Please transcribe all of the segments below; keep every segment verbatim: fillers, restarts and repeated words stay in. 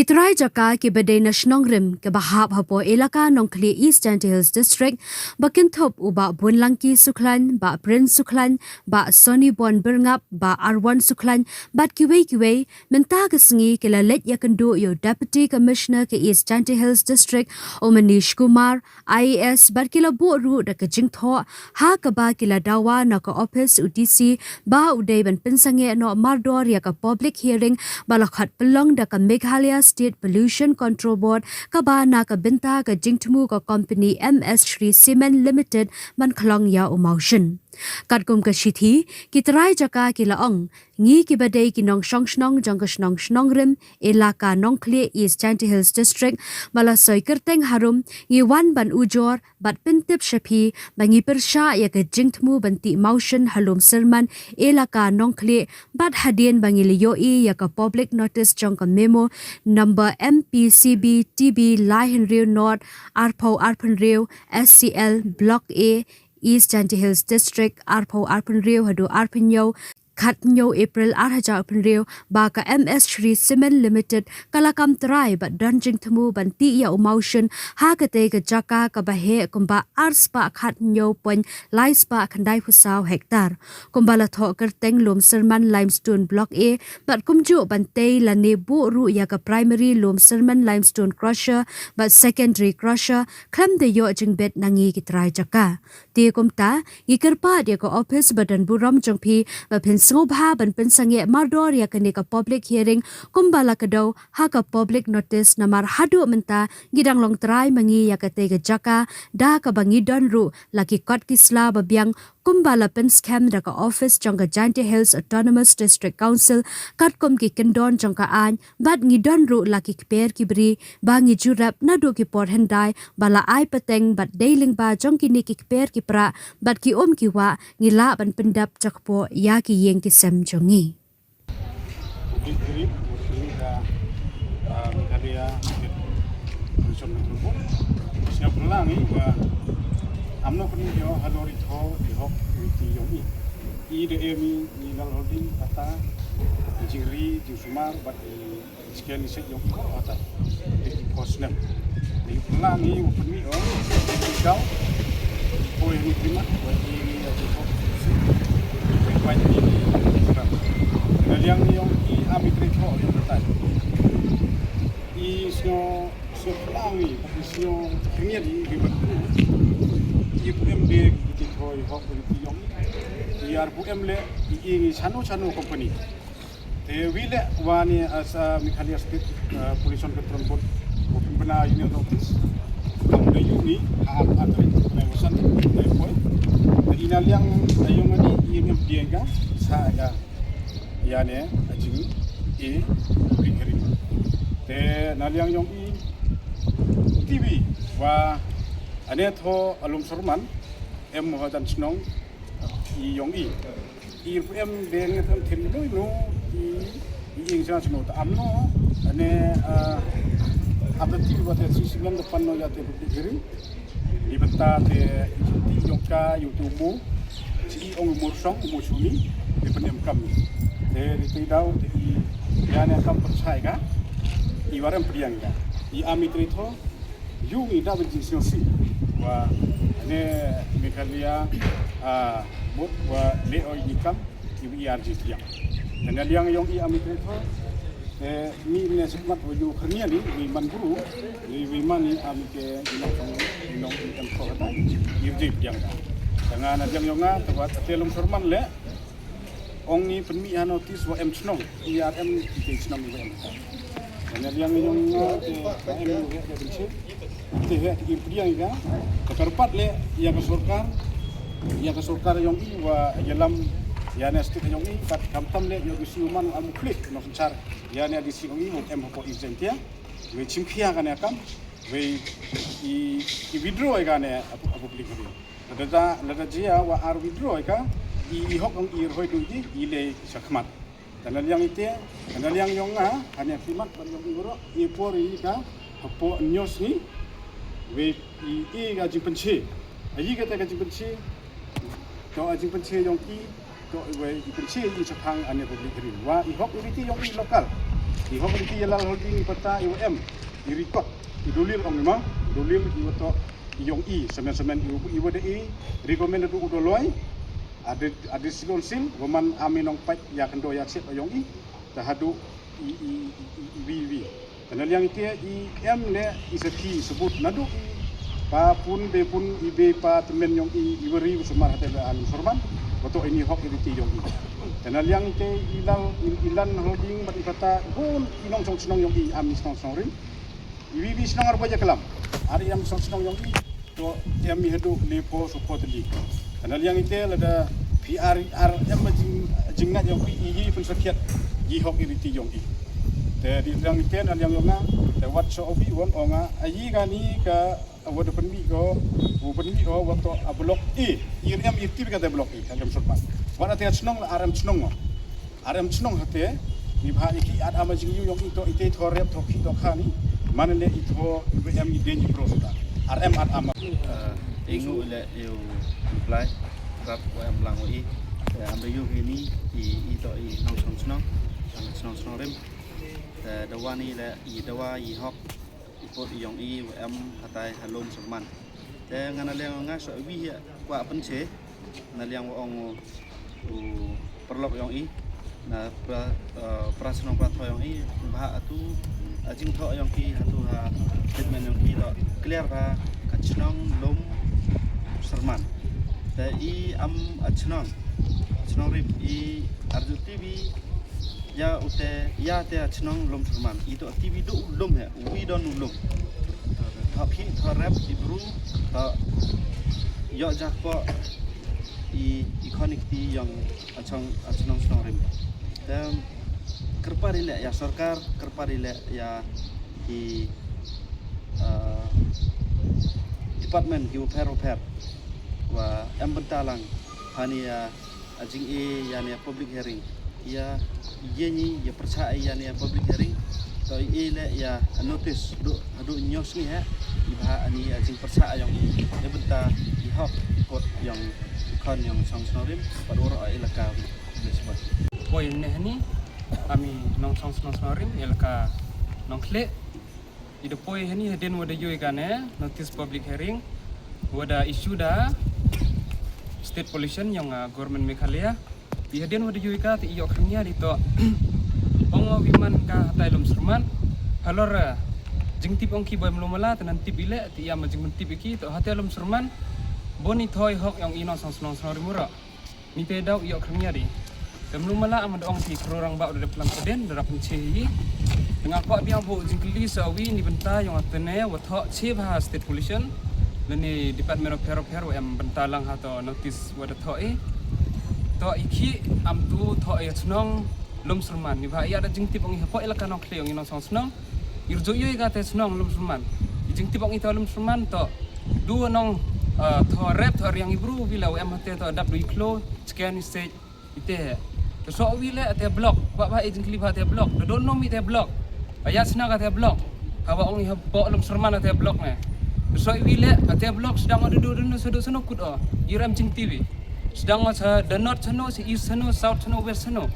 Ki trai jaka kiba dei na shnong rim kiba hap hapoh Elaka Nongkhlieh, East Jaintia Hills District, ba kynthup u Bah Bunlangki Sukhlain, Bah Prince Sukhlain, Bah Sonny Bon Byrngap, Bah Arwan Sukhlain bad kiwei kiwei, mynta ka sngi ki la leit ïakynduh ïa u Deputy Commissioner ka East Jaintia Hills District, u Manish Kumar, I A S, bad ki la buh ruh da ka jingthoh ha kaba ki la dawa na ka ophis u D C ba u dei ban pynsangeh noh mardor ïa ka public hearing ba la khot pynlong da ka Meghalaya State Pollution Control Board, kaba na ka bynta ka jingthmu ka company M S Shree Cement Limited ban khlong ïa u mawshin. Katkum ka shithi, ki trai jaka ki la ong, ngi kiba dei ki nongshong shnong jong ka shnong Shnongrim, Elaka Nongkhlieh, East Jaintia Hills District, ba la soi kyrteng harum, ngi wan ban ujor bad pyntip sha phi ba ngi pyrshah ïa ka jingthmu ban tih mawshin ha Lum Syrman, Elaka Nongkhlieh, bad hadien ba ngi la ïohi ïa ka public notice jong ka memo number M P C B T B lai hynriew nod arphew arphew hynriew, S C L Block A, East Jaintia Hills District, arphew arphew hynriew haduh arphew hynñiew, khathynñiew April arhajar arphew hynriew, ba ka M S Shree Cement Limited ka la kam trai bad don jingthmu ban tih ïa u mawshin ha katei ka jaka kaba heh kumba arspah khathynñiew point laispah khyndaiphew saw hektar. Kumba la thoh kyrteng Lum Syrman Limestone Block A, bad kumjuh ban tei lane buh ruh ïa ka Primary Lum Syrman Limestone Crusher bad Secondary Crusher, khlem da ïoh jingbit na ngi ki trai jaka. Te kumta, ngi kyrpad ïa ka ophis ba don burom jong phi ba phin sngewbha ban pynsangeh mardor ïa kane ka public hearing kumba la kdew ha ka public notice, namar haduh mynta ngi dang long trai ma ngi ïa katei ka jaka da kaba ngi don ruh la ki kot ki sla ba biang kumba la pynskhem da ka ophis jong ka Jaintia Hills Autonomous District Council katkum ki kyndon jong ka aiñ, bad ngi don ruh la ki kper ki bri ba ngi ju rep naduh ki por hyndai ba la ai pateng bad dei lyngba jong kine ki kper ki pra bad ki um ki wah ngi lah ban pyndap jakpoh ïa ki ïing ki sem jong ngi. Big Green, Big Green ka, ah, Meghalaya State Pollution Control Board. Sngap lang i wa amno kani yo halor i tho i hok i ti yong i. I de em i, i lal holding kata, i jingri, jingsumar, bad i Sken i sek yong ko ata. Dei ki pos nem. Dei pla ngi u pynmih ong. Dei ki daw. Poi ni prima. Wai ni ni aji ko. Wai pai ni ni. Na liang ni yong i ami tre ko yong batai. I snyo, snyo pla ngi, i snyo kengir i, i batu. I pu em de, i ti ko i hok i ti yong. I ar pu em le, i i ngi chano chano company. Te wi le wa ni, ah, sa Meghalaya State, ah, Pollution Control Board, ko pynbna union notice. Kam da yu ni, ha, ha, ha, ha, wasan, te poi. Te ina liang, da yu ngani, i ngam dieng ka, sa ya, ya ne, a jing, i, ri keri. Te na liang yong i, T V, wa, ane tho alum sorman, em mo hajan snong, i yong i. I pu em de ngi tam thiri no no i i ing sa sino ta amno ane, ah, ap da ti wa te si si ngan da pan no ya te pu kiri. I benta te i ti yong ka yu tu mu si i ong mu song mu suni i pen em kam. Te di ti daw te i ya ne kam percaya ka i warem priang ka i ami tri tho. Yu ngi da ban jingsngewsih wa ne Meghalaya, ah, mut wa le oi ni kam i wi ar ji tiang. Te na liang yong i ami tre tho, eh, mi ne sukmat wa yu khania ni wi man guru ni wi man ni ami ke i nong song i nong i kan ko hata i ji tiang. Te nga na liang yong nga te wa te lum sorman le ong ni pynmih ha notice wa em chnong, i ar em i te chnong i wa em. Te na liang yong nga te wa em yu he te pynchit. Te he te pyndiang i ka. Te kyrpad le ïa ka sorkar. Ïa ka sorkar yong i wa ïalam ïa ne state yong i kat kam tam le ïa u si u man am klik no synchar. Ïa ne di si yong i mut em hapoh East Jaintia. Wei chim khia ka ne kam. Wei i, i withdraw i ka ne apu, apu klik ni. Lada, lada jia wa ar withdraw ka, i, i hok ang i rhoi du ji, i le shakhmat. Tana liang ite, tana liang yong nga, hanya khimat ban yong i waro, i por i ka, hapo nyos ni, we i, i ka jingpynche. Ayi kata ka jingpynche, to a jingpynche yong i, to we i pynche i chaphang ane public rin. Wa i hok i riti yong i local. I hok lynti ïa Lal Halding i pata i wa em i record, i dulil ong i ma, dulil i wa toh i yong i, semen semen i wa, i wa da i recommend da u doloi, a de, a de silon sil, wa man am i nong pait ïa kendo ïa chet yong i, ta haduh i, i, i, i, i, wi, wi. Te na liang ite i em ne i sakhi sabut naduh i pa pun be pun i be pa temen yong i, i wari u sumar hate le an sorman. Wa toh ini hok i lynti yong i. Te na liang ite i Lal i, i Lan Halding bad i pata i bun i nongshong shnong yong i, am i shnong shnong rim. I wi wi shnong ar ba ja kalam. Ar i am shnong shnong yong i. To em i haduh le pho so pho teli. Te na liang ite lada phi ar, ar em jing, jingngeit yong phi i, i pynsakhiat i hok i lynti yong i. Te di liang ite na liang yong nga, te wat sha obi wan ong nga, a i kani ka, wa da pynmih ko, wa pynmih ko wa toh a block A. I em i ti ka te block A, ka em sorman. Wat ate shnong la ar em shnong. Ar em shnong hate, ni bha i ki at ama jingyu yong i toh ite toh rep toh ki toh khani, man le i toh i em i den i pro suda. Ar em at ama. Eh, i ngu le i u reply, rap wa em lang wa i. Eh, am da yu hi ni, i, i toh i nong shnong shnong, nong shnong shnong rim. Eh, dawa ni le, i dawa i hok, i put i yong i wa em hatai halom serman. Te nga na liang nga so wi hi kwa pynche, na liang wa ong u paralok yong i, na pra, eh, pra shnong pra tho yong i, bha atu, a jingtho yong ki, atu ha, statement yong ki lo, clear bha, ka chnong lum serman. Te i am a chnong, chnong rip i arju T V, ya ute, ya te a chnong lum serman. I to T V do u lum he, wi don u lum. Tho phi, tho rep, i bru, tho yo jakpo, i, i connect i yong a chong, a chnong shnong rim. Tem, kyrpad i le ya sorkar, kyrpad i le ya i, eh, department ki u pher u pher. Wa em bynta lang, hani ya, a jing i ya ni public hearing. Ya, ya ni ya percaya ya ni public hearing. To i le ya notice, du, du nyos ni he. I bha ani a jing percaya yong i. Ya bynta i hok i kot yong i kon yong shnong shnong rim. Pad wor a ilaka. Poi ne hani, ami nong shnong shnong shnong rim, ilaka Nongkhlieh. I da poi hani hadien wa da yu i kane, notice public hearing, wa da issue da state pollution yong, ah, government Meghalaya. I hadien wa da yu i ka te i yok khang ya di to. Ong wa wi man ka hatai lum serman. Halor, ah, jingtip ong ki boi mlum mala te nan tip i le, te i am jing men tip i ki to hatai lum serman. Boni thoi hok yong i nong shnong shnong shnong rim u ro. Ni te daw ïoh khang ya di. Te mlu mala am da ong ti kru rang ba u da plan peden da rap nche hi. Tengah ko biang bu jingkli sa wi ni bynta yong atene wa tho che bha state pollution. Lani Department of Fair of Fair wa em bynta lang ha to notice wa da tho i. To i ki am tu tho i chnong lum serman ni bha ya da jingtip ong i hapo ilaka Nongkhlieh ong i nong shnong shnong. Irju yu i ka te chnong lum serman. I jingtip ong i to lum serman to. Du nong, eh, tho rep tho riang i bru wi la wa em hate to dap du i klo chken i sej i te. Te so wi le te block, ba ba i jingkli ba te block. Da don nom i te block. Aya sna ka te block. Hawa ong i ha bo lum serman te block ne. Te so wi le te block sedang du du du sedu seno kut o. I rem jing T V. Sedang sa the north seno, si east seno, south seno, west seno.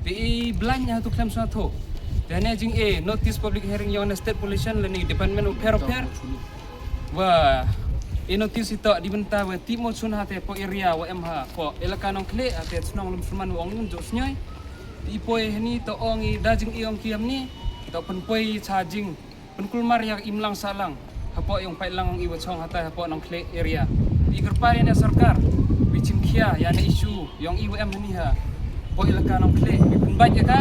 Te i blind ha tu klem seno tu. Te ne jing e notice public hearing yong na state pollution lani Department of Fair of Fair. Wa, i notice i to di bynta wa ti mo chun hate po area wa em ha po ilaka Nongkhlieh hate chnong lum serman wa ong un jo snyoi. Ti po e hani to ong i da jing i ong ki amni to pynpoi cha jing pynkulmar ya imlang salang hapo yong pait lang ong i wa chong hata hapo Nongkhlieh area. Ti kyrpad ya ne sorkar wi chim khia ya ne issue yong i wa em hani ha po ilaka Nongkhlieh wi pynbait ya ka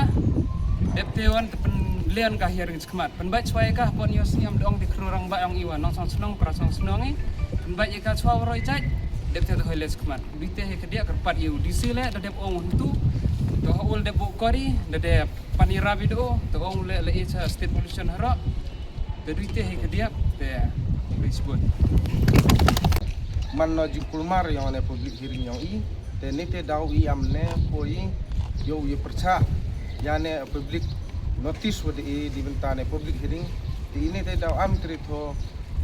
dep te wan te pynlen ka hearing. Khmat pynbait chwa ïa ka hapoh ni ïa sniam dong di kru rang ba ong i wa nong song snong pra song snong i. Pynbait ïa ka chwa wa roi jait. Dep te hoi les khmat. Bite he kediak kyrpad ïa u D C le da dep ong tu. To ha ul dep bu kori da dep pani rabi do to ong le le i cha state pollution haro. Da duite he kediak te risbut. Man no jingkulmar yong ne public hearing yong i. Te ni te daw i am ne poi yow ye percha ya ne public notice wa de i di bynta ne public hearing. Te ini te daw am tre tho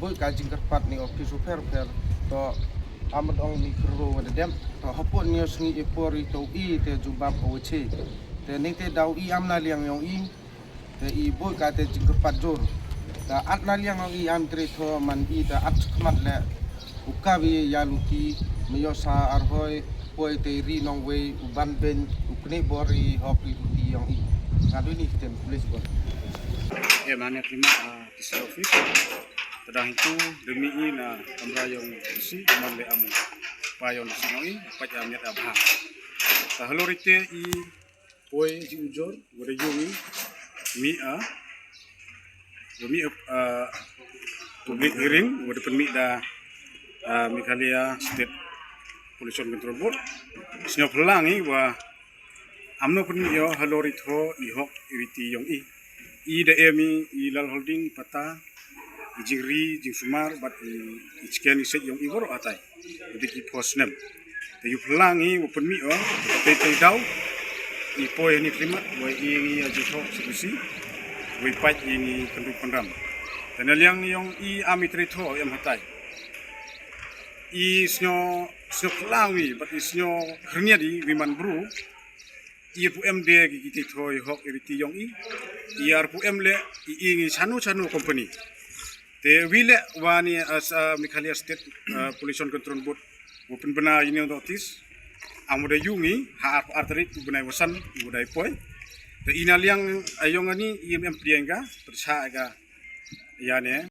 boi ka jingkyrpad ni office u pher pher to am dong ni kro wa de dem to hapon ni sngi e pori to i te jubab o che. Te ni te daw i am na liang yong i. Te i boi ka te jingkyrpad jur. Te at na liang ong i am trei tho man i te at khmat le u kawi ya luti me yo sa arhoi poi te ri nong wei u ban ben u kne bor i hok i luti yong i. Nga doi ni kitem police bor. Em ane prima a tisa office. Tadang itu demi i na kamra yong isi man le amu pa yong isi nong i pa jam yat abha. Ta halor ite i poi ji ujor wada yung i mi a demi a public hearing wada pynmih da a Meghalaya State Pollution Control Board. Sñiaw phalang i wa amno pynmih yo halor i tho i hok i riti yong i. I da em i i lal holding pata i jingri jingsumar bad i i chicken i sej yong i bor atai. Dik i pho snem. Te yu phalang i wa pynmih o te te daw i poi hani khlimat wa i ngi a jingtho sikusi wa i pait i ngi kyndu pynram. Te na liang yong i am i trei tho em hatai. I sñiaw sñiaw phalang i bad i sñiaw khyrniat i wi man bru. I pu em de ki ki tho i hok i riti yong i. I ar pu em le i i ngi chanu chanu company. Te wi le wa ni as a Meghalaya State uh, Pollution Control Board wa pynbna i ni notice. Am da yu ngi ha ar ar tarik u bnai wasan u dai poi. Te i na liang ayong ani i em em priang ga percha ga ya ne